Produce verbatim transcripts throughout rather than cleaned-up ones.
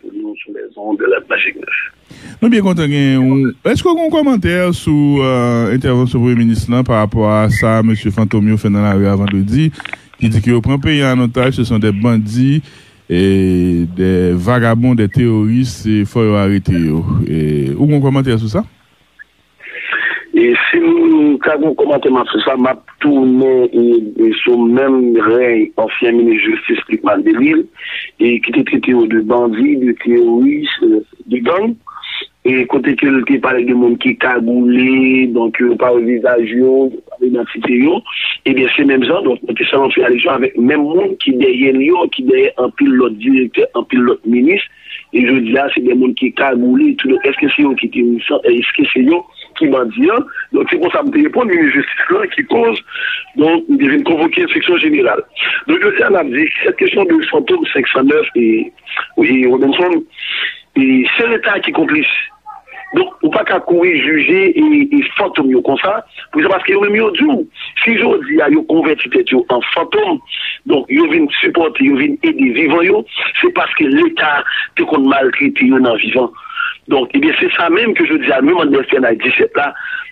Pour nous, sous les ondes de la Magic neuf. Nou byen kontan gen yon. Èske w gen yon kòmantè sou euh, entèvansyon premye minis lan pa rapò a sa mesye Fantom yo fè nan lari a vandredi, ki di ke yo pran peyi a an otaj, ce sont des bandits, e des vagabonds, des terroristes, e fò yo arete yo. E, ou gen yon kòmantè sou sa? E si m ta gen yon kòmantè m ap sou sa, m ap tounen e, e sou menm rèy ansyen minis jistis Lucmane Bellil, e ki te trete yo de bandi, de teworis, e, de gang. E kote ke l te pale de moun ki kagoule, donk yo pa wè vizaj yo, yo pa wè idantite yo, ebyen se menm jan, donk nou te sèlman fè alizyon avèk menm moun ki dèyè l yo, ki dèyè anpil lòt direktè, anpil lòt minis, e jodi a se de moun ki kagoule, tou, donk èske se yo ki te, èske se yo ki bandi an? Donk se konsa m te reponn minis jistis lan ki koz, donk m te vin konvoke enspeksyon jeneral. Donk jodi a n ap di, cette question de Fantom senk san nèf e, e Robinson, e se Leta ki konplis. Donk, ou pa ka kouri jije e, e Fantom yo konsa. Poukisa? Paske yo menm yo di w, si jodi a yo konvèti tèt yo an Fantom, donk yo vin sipòte, yo vin ede vivan yo, se paske Leta te konn maltrete yo nan vivan. Donk, ebyen, se sa menm ke jodi a, nou menm anndan F N H disèt la,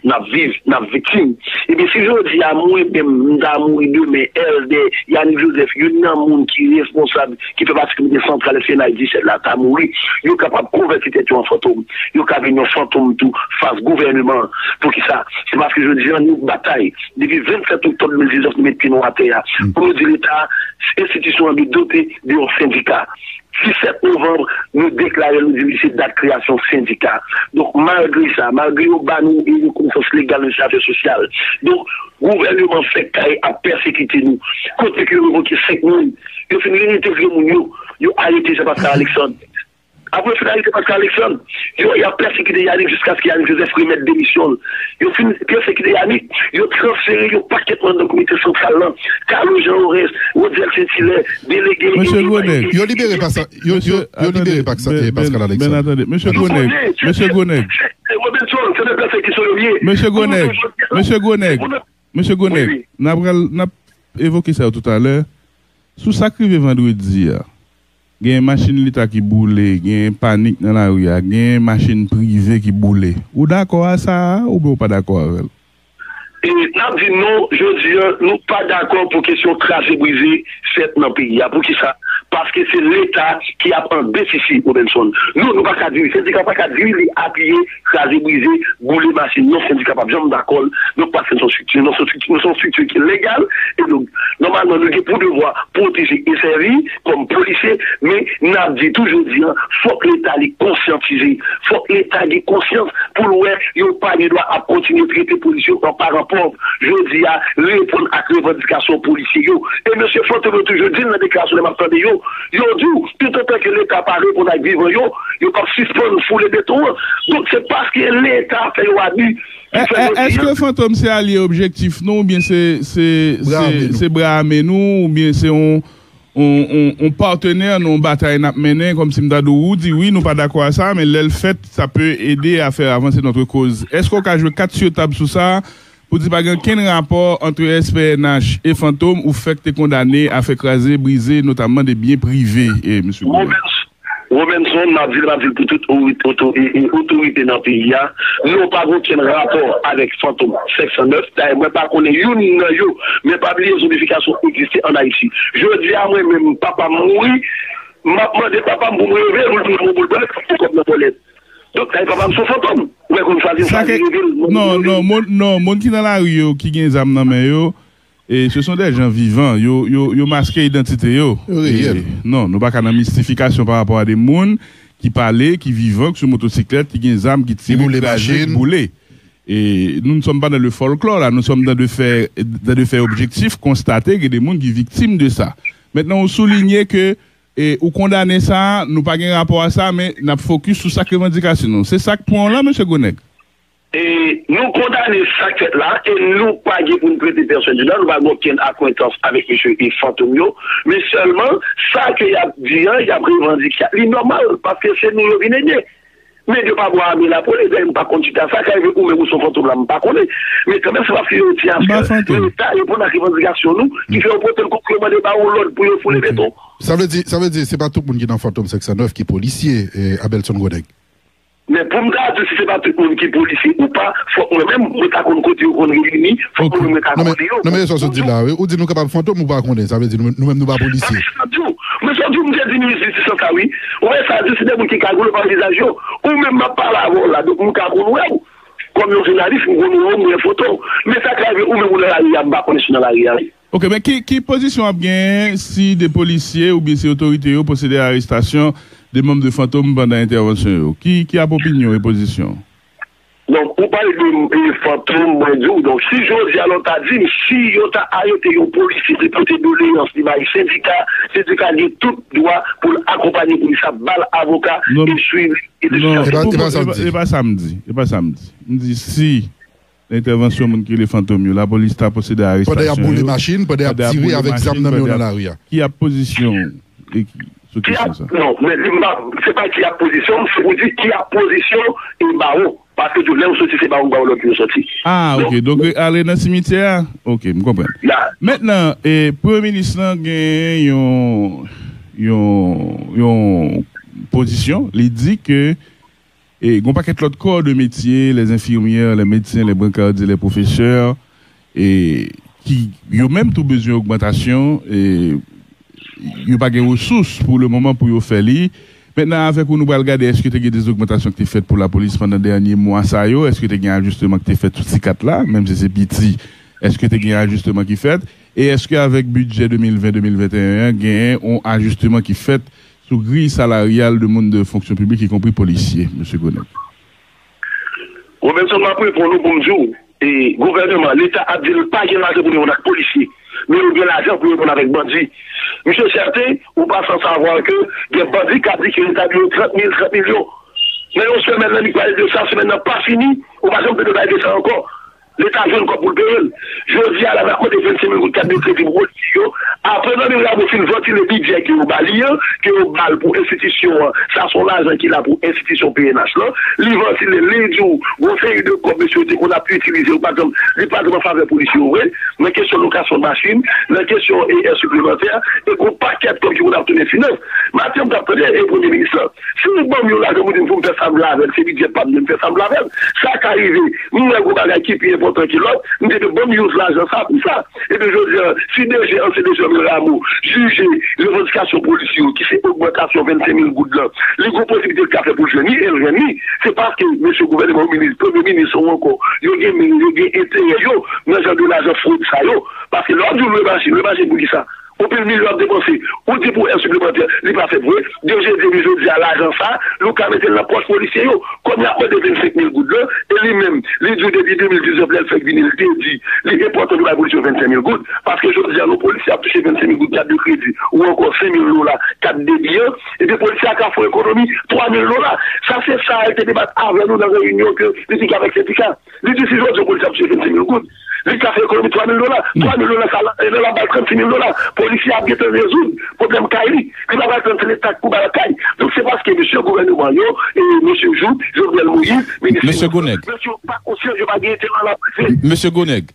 n ap viv, n ap viktim. Ebyen, si jodi a, mwen menm, m ta mouri demen, Èldè, Yanick Joseph, youn nan moun ki responsab, ki fè pati komite santral F N H disèt la, ta mouri, yo kapab konvèti tèt yo an Fantom. Yo ka vin yon Fantom tou fas gouvèneman an. Poukisa? Se paske jodi a, nou batay. Depi vennsèt oktòb de mil diznèf, nou met pye nou atè a. Pou nou di Leta, enstitisyon an dwe dote de yon sendika. Disèt novanm, nou deklare, nou di li se dat kreyasyon sendika. Donk, malgre sa, malgre yo ba nou e rekonesans legal nan sektè afè sosyal, donk, gouvèneman fèk kay ap pèsekite nou. Kote ke yo revoke senk moun, yo fin reyintegre moun yo, yo arete Jean Pascal Alexandre. Apre yo fin arete Pascal Alexandre, yo, y ap pèsekite Yanick jiskaske Yanick Joseph remèt demisyon l. Yo fin pèsekite Yanick, yo transfere yon pakèt moun nan komite santral lan. Carlo Jean Oreste, Rodiel Saint-Hilaire, delege. Mesye Gronèg. Yo libere Pascal, yo, yo, yo libere Pascal, eh, Pascal Alexandre. Ben, atande. Mesye Gronèg. Mesye Gronèg. Robinson, se de pèsekisyon yo ye. Mesye Gronèg. Mesye Gronèg. Mesye Gronèg. N ap pral, n ap evoke sa yo toutalè. Sou sa k rive vandredi a, gen machin Leta ki boule, gen panik nan lari a, gen machin prive ki boule. Ou dakò a sa a, oubyen ou pa dakò avè l? E n ap di non, jodi a, nou pa dakò pou kesyon kraze brize fèt nan peyi a. Poukisa? Paske se Leta ki ap an defisi, Robinson. Nou, nou pa ka di wi, sendika pa ka di wi, li apiye, kraze brize, boule machin. Non, sendika p ap janm dakò l. Nou pa se yon strikti, nou se yon strikti, nou se yon strikti ki legal. E donk, nòmalman, nou gen pou devwa pwoteje e sèvi kòm polisye, men n ap di tou jodi a, fòk Leta li konsyantize, fòk Leta gen konsyans pou l wè yo pa gen dwa ap kontinye trete polisye yo an paran pòv. Jodi a, reponn ak revandikasyon polisye yo. E mesye Fantom yo toujou di l nan deklarasyon lè m ap tande yo, yo di w, toutotan ke Leta pa reponn ak vivan yo, yo p ap sispann foule beton an. Donk, se paske Leta fè yo abi ki fè yo di an. Èske Fantom se alye objektif nou, oubyen se, se, se, se bra ame nou, oubyen se yon, yon, yon, yon patnè nan yon batay n ap mennen, kòmsi m ta di w, ou di wi, nou pa dakò a sa, men lè l fèt, sa pe ede a fè avanse notre cause. Èske w ka jwe kat sou tab sou sa, pou di pa gen okenn rapò ant S P N H e Fantom, ou fèk te kondane a fè kraze, brize, notamman de byen prive, e, mesye Gouye? Robinson, m ap di l, m ap di l pou tout ori-, oto-, e, e, otorite nan peyi a, nou pa gen okenn rapò avèk Fantom senk san nèf. Dayè, mwen pa konnen youn nan yo, men pa bliye zonbifikasyon egziste ann Ayiti. Jodi a, mwen menm, papa m mouri, m ap mande papa m pou m reve l, pou l ban m yon boul bwè, pou kòb nan bòlèt. Donk, dayè, papa m se yon fantom. Ou wè, konn chwazi, chwazi reve l. Non, non, moun, non, moun ki nan lari yo, ki gen zam nan men yo, e ce sont des gens vivants. Yo, yo, yo maske idantite yo. Yo reyèl. E, non, nou pa ka nan mistifikasyon pa rapò a de moun ki pale, ki vivan, ki sou motosiklèt, ki gen zam, ki tire, kraze, ki boule. Et nous ne sommes pas dans le folklore, là. Nous sommes dans de faits, dans de faits objectifs, constatés, gen de moun ki viktim de sa. Maintenant, ou souligne que, e, ou kondane sa, nou pa gen rapò a sa, men n ap fokis sou sa k revandikasyon nou. Se sa k pran w la, mesye Gronèg? E nou kondane sa k fèt la, e nou pa gen pou n prete pèsonn dida, nou pa gen okenn akwentans avèk mesye e Fantom yo, men sèlman sa ke y ap di an, y ap revandike a, li nòmal, paske se nou yo vin ede. Men yo pa bò ame lapolis, dayè m pa konn chita. Sa ka rive ou menm ou se yon fantom la, m pa konnen. Men kanmenm, se paske yo di aske leta reponn ak revandikasyon nou, ki fè yo pote l kont yo, mande ba yo lòd pou yo foule beton. Sa vle di, sa vle di, se pa tout moun ki nan Fantom senk san nèf ki polisye, eh, Abelson Gronèg. Men pou m ta di si se pa tout moun ki polisye ou pa, fòk mwen menm, mwen ta konn kote yo konn reyini, fòk mwen menm mwen ta konnen yo. Non, men, non, men, sa w sot di la, wi. Ou di nou kapab fantom, ou pa konnen. Sa vle di nou, nou menm, nou pa polisye. Mwen sot di w, mwen te di nou isit, se sa, wi. Ou wè sa, di se de moun ki kagoule pa vizaj yo. Ou menm, m ap pale avè w la, donk m ka konn wè w. Kòm yon jounalis, m konn wè w, m wè foto w. Men sa ka rive, ou menm, ou nan lari a, m pa konnen si w nan lari a, wi. Ok, men ki, ki pozisyon w ap genyen si de polisye oubyen si otorite yo pwosede a arestasyon de manm de Fantom pandan entèvansyon yo? Ki, ki ap opinyon e pozisyon w? Donk, ou pale de e, Fantom, mwen di w, donk, si jodi a lò ta di m, si yo ta arete yon polisye ki pote doleyans li bay sendika, sendika gen tout dwa pou l akonpanye polis la, ba l avoka, e swivi, e de swiv sa. E pa sa m di. E pa sa m di. M di si nan entèvansyon moun ki rele Fantom yo, lapolis ta pwosede a arestasyon yo. Pandan y ap boule machin, pandan y ap tire avèk zam nan men yo nan lari a. Ki ap pozisyon w sou kesyon sa? Non, men li pa, se pa ki ap pozisyon m, se pou di ki ap pozisyon e ba ou. Paske tou lè ou soti se ba ou ba ou lòd pou yo soti. Ah, ok. Donk, ale nan simityè a? Ok, m konprann. Mentnan, e, premye minis lan gen yon, yon, yon pozisyon. Li di ke e gen yon pakèt lòt kò de metye, les infirmières, les médecins, les brancardiers, les professeurs, e ki yo menm tou bezwen ogmantasyon, e yo pa gen resous pou le moman pou yo fè li. Mentnan, avèk ou, nou pral gade èske te gen dezogmantasyon ki te fèt pou lapolis pandan dènye mwa sa yo, èske te gen ajisteman ki te fèt sou ti kat la, menm si se piti, èske te gen ajisteman ki fèt, e èske avèk bidjè de mil ven, de mil venteyen an, genyen yon ajisteman ki fèt sou griy salaryal de moun de fonksyon piblik, ikonpri polisye, mesye Grenèg? Robinson, m ap reponn ou pou m di w, e, gouvènman, Leta ap di l pa gen lajan pou l reponn ak polisye, men yo gen lajan pou yo reponn avèk bandi. Misye sèten, ou pa san savwa ke gen bandi k ap di ke Leta dwe yo trant mil, trant milyon. Nan yon semèn, nan li pale de sa, semèn nan pa fini, ou pa janm tande yo pale de sa ankò. Leta jwenn kòb pou l peye l. Jodi a la, n ap mande vennsenk mil goud kat de kredi pou polisye yo. Apre Nanmy Rameau fin vantile bidjè ke yo ba li an, ke yo ba l pou enstitisyon an, sa se yon lajan ki la pou enstitisyon P N H lan, li vantile l, li di w, gon seri de kòb mesye yo te konn ap itilize, yo pa janm, li pa janm an favè polisye yo vre, nan kesyon lokasyon machin, nan kesyon e èd siplemantè, e gon pakèt kòb ki konn ap tounen finans. Maten m t ap tande e premye minis lan. Si nou ban m yon lajan pou di m pou m fè sa m vle avè l, se bidjè pa m, men m fè sa m vle avè l. Sa ka rive, m wè gon bagay ki pi enpòtan ke lòt, m te dwe ban m use lajan sa pou sa. Epi jodi a, si D G, ansyen D G Nanmy Rameau, jije revandikasyon polisye yo, ki se ogmantasyon vennsenk mil goud lan, li gon posiblite l ka fè pou l jwenn li, e l jwenn li, se paske mesye gouvènman yo, minis, premye minis ou ankò, yo gen men yo, yo gen enterè yo nan jan de lajan fwod sa yo. Paske lè w ap di w lwe machin, lwe machin pou kisa? Yon pil milyon ap depanse. Ou di pou èd siplemantè, li pa fèt vre. D G di li jodi a lajan sa, nou ka mete l nan pòch polisye yo. Kòm y ap mande vennsenk mil goud lan, e li menm, li di w depi de mil diznèf lè l fèk vini, li te di li enpòtan pou bay polisye yo vennsenk mil goud. Paske jodi a, yon polisye ap touche vennsenk mil goud kat de kredi, ou ankò senk mil dola kat debi an, epi polisye a ka fè yon ekonomi twa mil dola. Sa se sa l te debat avè nou nan reyinyon ke li te gen avèk sendika. Li di si jodi yon polisye ap touche vennsenk mil goud, li ka fè ekonomi twa mil dola. Twa mil dola sa, e lè l ap bay trannsis mil dola, polisye a ap gentan rezoud pwoblèm kay li. Li pa pral tann se Leta k pou bay kay. Donk se paske mesye gouvènman yo, e mesye Jouthe, Jovenel Moïse, minis finans yo, mesye yo pa konsyan, yo pa gen enterè nan lapolis. Mesye Gronèg,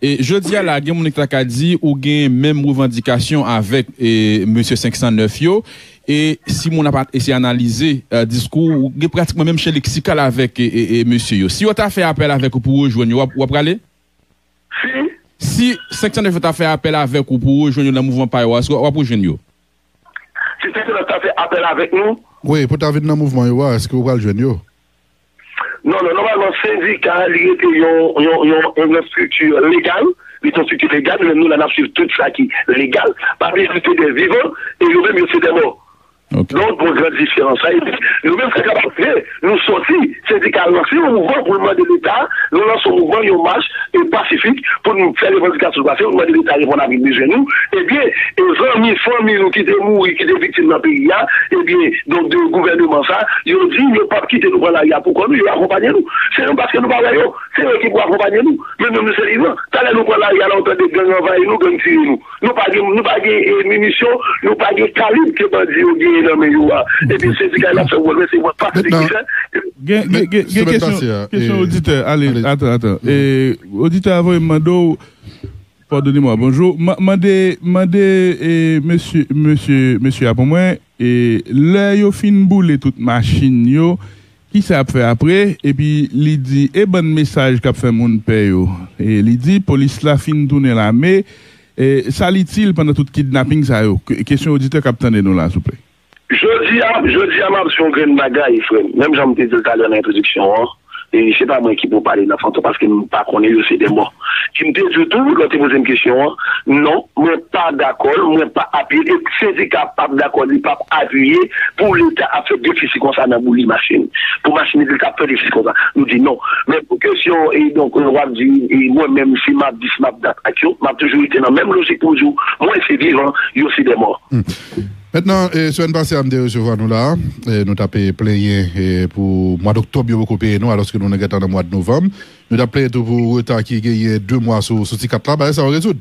e jodi a la, gen moun ki ta ka di ou gen menm revandikasyon avèk e mesye senk san nèf yo. E si moun ap eseye analize e diskou w, ou gen pratikman menm chen leksikal avèk e, e, e mesye yo. Si yo ta fè apèl avèk ou pou w rejwenn yo, w ap, w ap prale? Si? Si senk san nèf yo ta fè apèl avèk ou pou w rejwenn yo nan mouvman pa yo a, èske w ap rejwenn yo? Si senk san nèf ta fè apèl avèk nou? Wi, pou ta vin nan mouvman yo a, èske w pral jwenn yo? Non, non, nòmalman, sendika, li rete yon, yon, yon, yon estrikti legal. Li se yon estrikti legal, nou menm nou la n ap swiv tout sa ki legal. Pa bliye nou se dè vivan, e yo menm yo se dè mò. Donk, gon gran diferans. Sa vle di, nou menm sa kapab fè, nou sòti, sendika lanse yon mouvman pou l mande Leta, nou lanse yon mouvman, yon mach, e pasifik, pou nou fè revandikasyon nou pase, pou nou mande Leta reponn avèk bezwen nou. Ebyen, e zanmi, fanmi nou ki te mouri, ki te viktim nan peyi a, ebyen, donk, de gouvènman sa, yo di yo p ap kite nou pran lari a pou kò nou, yo akonpanye nou. Se nou paske nou pa wè yo, se yo ki pou akonpanye nou. Men nou menm nou se vivan. Talè nou pran lari a la, ou tande gang anvayi nou, gang tire nou. Nou pa gen, nou pa gen e, minisyon, nou pa gen kalib ke bandi yo genyen. nan men yo a. Epi sendika yo ap fè wòl, men se wòl pa sendika. Gen, gen, gen, gen kesyon, kesyon oditè. Ale, ale. Atan, atan. E, oditè a voye m mande w, padone mwa, bonjou. Ma-, mande, mande, e, mesye, mesye, mesye a pou mwen, e, lè yo fin boule tout machin yo, kisa y ap fè apre? Epi li di, e bann mesaj k ap fè moun pè yo? E li di, polis la fin tounen lame. E, sa l itil pandan tout kidnaping sa yo? Ke-, kesyon oditè k ap tande nou la, souple. Jodi a, jodi a, m ap di yon grenn bagay, frè m. Menm jan m te di l talè nan entwodiksyon an, e se pa mwen ki pou pale nan fantom, paske m pa konnen, yo se de mò. E m te di w tou, lè w te poze m kesyon an, non, mwen pa dakò l, mwen pa apiye l, e sendika p ap dakò, li p ap apiye pou Leta ap fè defisi konsa nan boule machin. Pou machin li t ap fè defisi konsa. Nou di non. Men pou kesyon, e donk, w ap di, e mwen menm, si m ap di, si m ap dat ak yo, m ap toujou rete nan menm lojik pou m di w, mwen se vivan, yo se de mò. Mentnan, e, semèn pase a, m te resevwa nou la, e, nou t ap, e, plenyen, e, pou mwa doktòb yo poko peye nou, alòske nou nan gentan nan mwa novanm. Nou t ap plenyen tou pou reta ki genyen de mwa sou, sou ti kat la, bagay sa yo rezoud?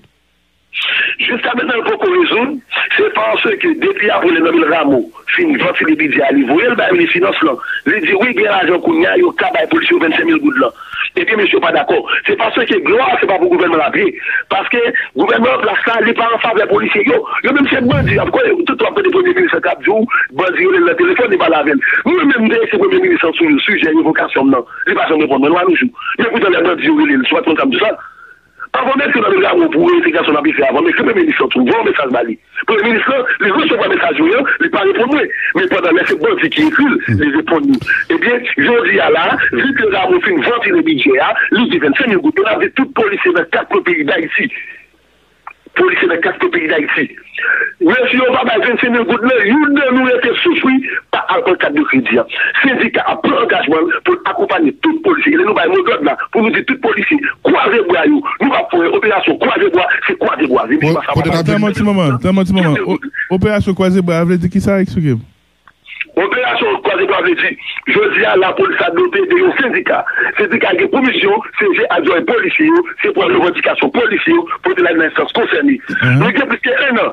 Jiska mentnan, l poko rezoud, se paske depi apre Lè Nòbèl Ramo fin vantile bidjè a, li voye l bay minis finans lan, li di wi, gen lajan kounye a, yo ka bay polisye yo vennsenk mil goud lan. Ebyen, mesye yo pa dakò. Se paske glwa se pa pou gouvènman l ap ye. Paske gouvènman an plas la, li pa an favè polisye yo. Yo menm se bandi y ap kwè. Tout w ap tande premye minis lan k ap di w, bandi rele l nan telefòn, li pale avè l. Mwen menm, m te ekri premye minis lan sou sijè revokasyon m nan. Li pa janm reponn mwen, nou a nou jou. Men poutan, lè bandi yo rele l, si w pa t konn sa m di sa. Anvan m ekri nan Lè Nòbèl Ramo pou revokasyon m ap ekri, avan m ekri premye minis lan tou, voye yon mesaj ba li. Premye minis lan, li resevwa mesaj mwen an, li pa reponn mwen. Men pandan lè se bandi ki ekri l, li reponn li. Ebyen, jodi a la, vi ke Ramo fin vantile bidjè a, li di vennsenk mil goud. E n ap di tout polisye nan kat kwen peyi Dayiti. Polisye nan kat kwen peyi Dayiti. Mesye yo pa bay vennsenk mil goud nan, youn nan nou rete soufri pa al pran kat de kredi an. Sendika a pran angajman l pou l akonpaye tout polisye. E lè nou bay modòd la, pou nou di tout polisye, kwaze bra yo. Nou p ap fè operasyon kwaze bra, se kwaze bra. Vini pa sa papa. Tann yon ti moman, tann yon ti moman. O-, operasyon kwaze bra a vle di kisa? Eksplike m. Operasyon kwaze bra vle di, jodi a, lapolis la dote de yon sendika. Sendika a gen pou misyon, se je a zòrèy polisye yo, se pran revandikasyon polisye yo, pote l al nan enstans konsène. Nou gen plis ke en an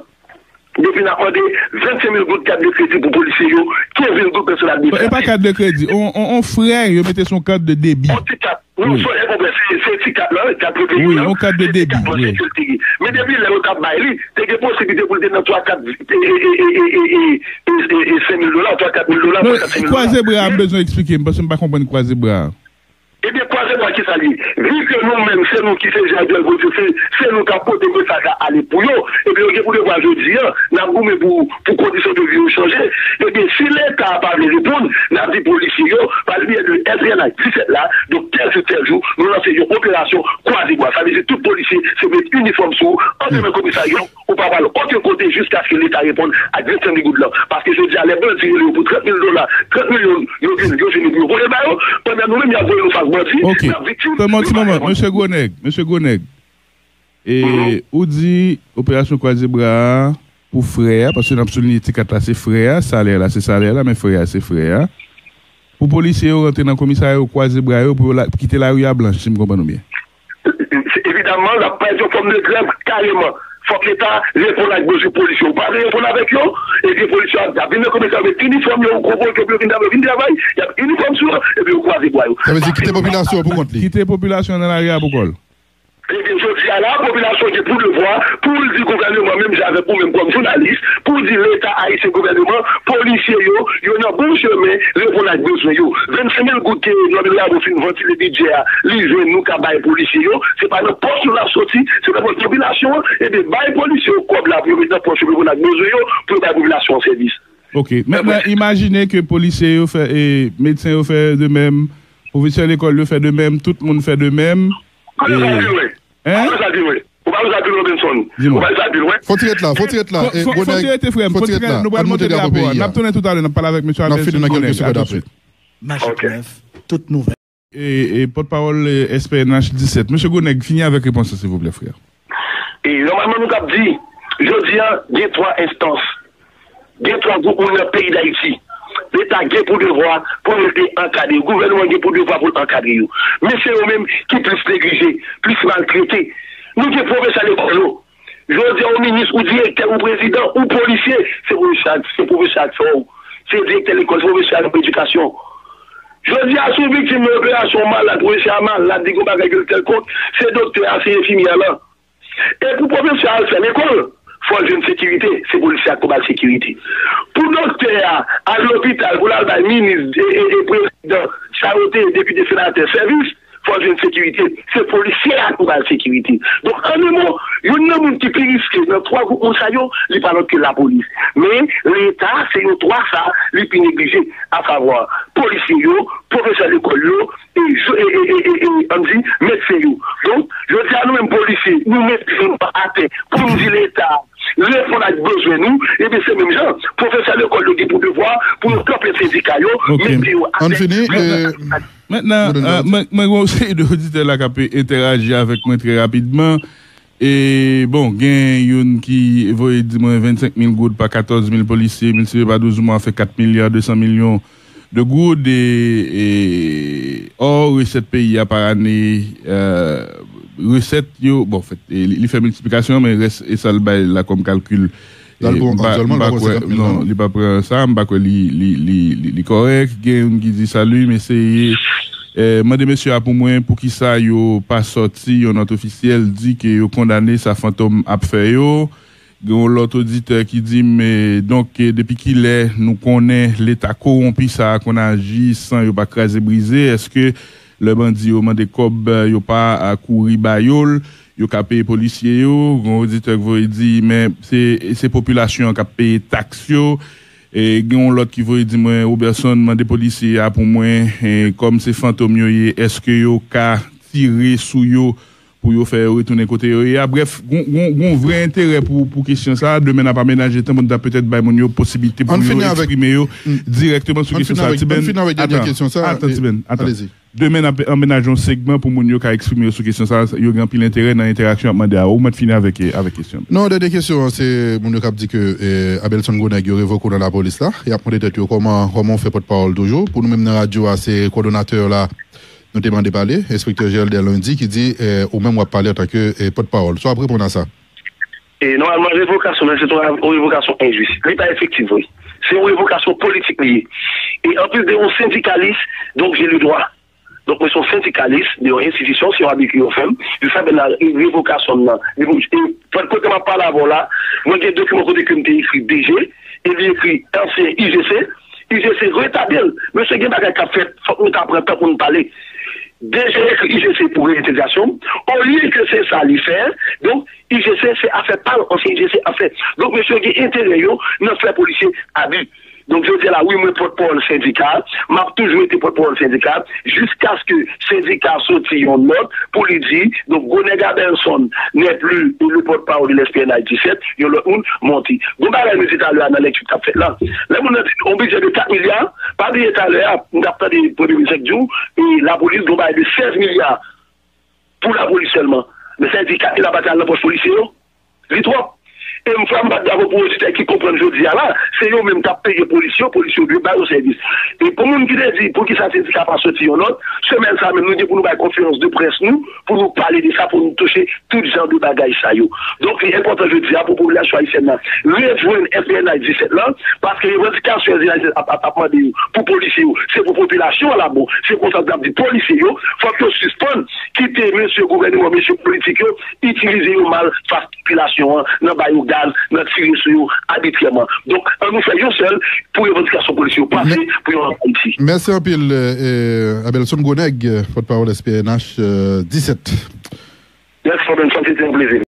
depi n ap mande vennsenk mil goud kat de kredi pou polisye yo, kenz mil goud pèsonèl administratif. E pa kat de kredi, on, on, on frè, yo mete sou yon kat de debi. On ti kat. Non, se, se, se ti kat la, kat de debi. Wi, on kat de debi, wi. Men depi lè yo t ap bay li, te gen posiblite pou l te nan twa, kat, e, e, senk mil dola, twa, kat mil dola, non, twa, kat, senk mil dola. Kwaze bra a, m bezwen eksplike m, paske m pa konprann kwaze bra a. Ebyen, kwaze bra, kisa l ye? Vi ke nou menm, se nou ki se je a zòrèy polisye, se, se nou k ap pote mesaj la ale pou yo. Ebyen, yo gen pou devwa jodi a, n ap goumen pou, pou kondisyon de vi yo chanje. Ebyen, si Leta a pa vle reponn, n ap di polisye yo, pa bliye de S N H disèt la, donk tèl jou, tèl jou, nou lanse yon operasyon kwaze bra. Sa vle di tout polisye, se met inifòm sou ou, antre nan komisarya, ou pa pral okenn kote jiskaske Leta reponn ak vennsenk mil goud lan. Paske jodi a, lè bandi rele yo pou trant mil dola, trant milyon, yo vin, yo vini pou yo voye l ba yo, pandan nou menm, y ap voye nou fas bandi, n ap viktim. Tann yon ti moman, mesye Gwonèg, mesye Gwonèg. E ou di operasyon kwaze bra a pou frè a, paske n ap soulinye ti kat la se frè a, salè la se salè la, men frè a se frè a. Pou polisye yo rantre nan komisarya, yo kwaze bra yo pou yo la, kite lari a blanch, si m konprann ou byen. Evidamman, n ap parèt yon fòm de grèv kareman. Fòk Leta reponn ak bezwen polisye yo. Ou pa vle reponn avèk yo, ebyen polisye yo ap, ap vin nan komisarya, met inifòm yo, konvoke yo pou yo vin travay, vin travay, y ap inifòm sou yo, epi yo kwaze bra yo. Sa vle di kite popilasyon an pou kont li. Kite popilasyon an nan lari a pou kò l. Ebyen, jodi a la, popilasyon gen pou devwa pou l di gouvèneman, menm jan avèk ou menm kòm jounalis, pou l di Leta ayisyen, gouvèneman, polisye yo, yo nan bon chemen, reponn ak bezwen yo. Vennsenk mil goud ke Nòbèl Ramo fin vantile bidjè a, li jwenn, nou ka bay polisye yo, se pa nan pòch nou l ap soti, se nan pòch popilasyon an. Ebyen, bay polisye yo kòb la pou yo met nan pòch yo, pou yo reponn ak bezwen yo, pou yo bay popilasyon an sèvis. Ok. Mentnan, imajine ke polisye yo fè, e, medsen yo fè de menm, pwofesè lekòl yo fè de menm, tout moun fè de menm. Ou pa bezwen al pi lwen. Hein? Ou pa bezwen al pi lwen. Ou pa bezwen al pi lwen, Benson. Ou pa bezwen al pi lwen. Fò ti ret la, fò ti ret la. Fò, fò ti rete, frè m. Fò ti ret la. Nou pral monte drapo a. N ap tounen toutalè, n ap pale avèk mesye Abel Gwonèg. A tousuit. Machèt nèf, tout nouvèl. E, e, pòtpawòl, e, S P N H disèt. Mesye Gwonèg, fini avèk repons lan, silvouplè, frè. E, nòmalman, nou t ap di, jodi a, gen twa enstans, gen twa gwoup moun nan peyi Dayiti. Leta gen pou devwa pou l te ankadre yo. Gouvènman gen pou devwa pou l ankadre yo. Men se yo menm ki plis neglije, plis maltrete. Nou gen pwofesè lekòl yo. Jodi a, ou minis, ou direktè, ou prezidan, ou polisye, se pwofesè a, se pwofesè a k fè w. Se direktè lekòl, se pwofesè a k ban w edikasyon. Jodi a, si w viktim nan operasyon, malad, pwofesè a malad, li gen yon bagay ke l kèlkonk, se doktè a, se enfimyè lan. E pou pwofesè a al fè lekòl, fò l jwenn sekirite, se polisye a k pou ba l sekirite. Pou doktè a al lopital, pou l al bay minis, e, e, e prezidan, sa yo te ye, depite, senatè, sèvis, fò l jwenn sekirite. Se polisye a ki pou ba l sekirite. Donk, an de mo, youn nan moun ki pi riske nan twa gwoup moun sa yo, li pa lòt ke lapolis. Men, Leta, se yo twa sa, li pi neglije, asavwa, polisye yo, pwofesè lekòl yo, e, e, e, e, e, e, ann di, medsen yo. Donk, jodi a, nou menm polisye, nou met pye nou atè pou n di Leta, reponn ak bezwen nou, ebyen, se menm jan. Pwofesè lekòl yo gen pou devwa pou yo kanpe sendika yo, Ok. met pye yo atè, Ann fini, reponn euh, ak Mentnan, Modèl euh, Haïti. mwen, mwen gen yon seri de oditè la k ap entèraji avèk mwen trè rapidman. E, bon, gen youn ki voye di mwen vennsenk mil goud pa katòz mil polisye, miltipliye pa douz mwa, fè kat milya de san milyon de goud. E, e, ò, resèt peyi a pa ane, euh, resèt yo, bon, fèt, e, li, li fè miltiplikasyon, men rès, e sa l bay la kòm kalkil, L al e, pou m pa, aktyèlman, m l pa pa pran kwè, senkant mil non, non. Li pa pran sa, m pa kwè li, li, li, li, li kòrèk. Gen youn ki di, "Salut, m eseye, eh, mande mesye a pou mwen, poukisa yo pa sòti yon nòt ofisyèl di ke yo kondane sa Fantom ap fè yo?" Gen yon lòt oditè ki di, "Men, donk, eh, depi kilè nou konnen Leta kowonpi sa a konn aji san yo pa kraze brize? Èske lè bandi yo mande kòb, eh, yo pa, ah, kouri ba yo l?" Yo ka peye polisye yo, gen yon oditè k voye di, men se, se popilasyon an k ap peye taks yo. E gen yon lòt ki voye di mwen, Robertson, mande polisye a pou mwen, e kòm se fantom yo ye, èske yo ka tire sou yo pou yo fè yo retounen kote yo ye a? Brèf, gon, gon, gon vrè enterè pou, pou kesyon sa a. Demen n ap amenaje tan pou n ta petèt bay moun yo posibilite pou Ann yo fini avèk eksprime yo Mm. dirèktman sou Ann kesyon fini sa a. avèk, Ti ann Bèn, fini avèk dènyè atan, kesyon sa a. atan, Ti Bèn, atan. Alezi. Demen, n ap anmenaje yon segman pou moun yo ka eksprime yo sou kesyon sa a. Yo gen anpil enterè nan entèraksyon y ap mande a. Ou mèt fini avèk, avèk kesyon. Non, dènye kesyon an, se moun yo k ap di ke, eh, Abelson Gronèg yo revoke w nan lapolis la. Y ap mande tèt yo kòman, kòman w fè pòtpawòl toujou. Pou nou menm nan radyo a, se kòdonatè la, nou te mande pale, enspektè Gerald Lundi, ki di, eh, ou menm w ap pale antanke, eh, pòtpawòl. Sa w ap reponn a sa? E nòmalman, revokasyon nan, se yon, yon revokasyon enjis. Li pa efektif vre. Se yon revokasyon politik li ye. E anplis de yon sendikalis, donk, j'ai le droit. Donk, mwen se yon sendikalis de yon enstitisyon, se yon abi ke yo fè m. Yo fè m la revokasyon m nan. Li pou, e, kote m ap pale avè w la, mwen gen dokiman kote ke m te ekri D G, e li ekri ansyen I G C. I G C retabli l. Mesye, gen bagay k ap fèt, fòk nou ta pran tan pou n pale. D G ekri I G C pou reintegrasyon m. Olye ke se sa li fè, donk, I G C se afè pa l, ansyen I G C ap fè. Donk, mesye gen enterè yo nan fè polisye abi. Donk, jodi a la, wi, mwen pòtpawòl sendika, m ap toujou rete pòtpawòl sendika, jiskaske sendika soti yon nòt pou li di, donk, Gronèg Abelson n'est plus le porte-parole de l'S P N H disèt, yon lòt moun monte. Gon bagay nou di talè a nan lèkti k ap fèt la. Lè moun nan di yon bidjè de kat milya, pa bliye talè a, m t ap tande premye minis di w, e lapolis, gon bagay de sèz milya pou lapolis sèlman. Men sa vle di kat milya pa t al nan pòch polisye yo? Li twòp. E m fè m bat bravo pou oditè ki konprann jodi a la, se yo menm k ap peye polisye yo, polisye yo dwe ba yo sèvis. E pou moun ki te di, poukisa sendika pa soti yon nòt, semèn sa menm, nou gen pou nou bay konferans de près nou, pou nou pale de sa, pou nou touche tout jan de bagay sa yo. Donk, li enpòtan jodi a pou popilasyon ayisyèn nan rejwenn F P N H disèt lan, paske revandikasyon F P N H disèt ap, ap, ap mande yo pou polisye yo, se pou popilasyon an la bon. Se konsa n ap di polisye yo, fòk yo sispann kite mesye gouvèneman, mesye politik yo, itilize yo mal fas popilasyon an, nan ba yo gaz, nan tire sou yo abitrèman. Donk, an nou fè yon sèl pou revandikasyon polisye yo pase Mè- pou yon lòt Ayiti. Mèsi anpil, eh, Abelson Gronèg, pòtpawòl S P N H, eh, disèt. Mèsi, Robinson, se te yon plezi.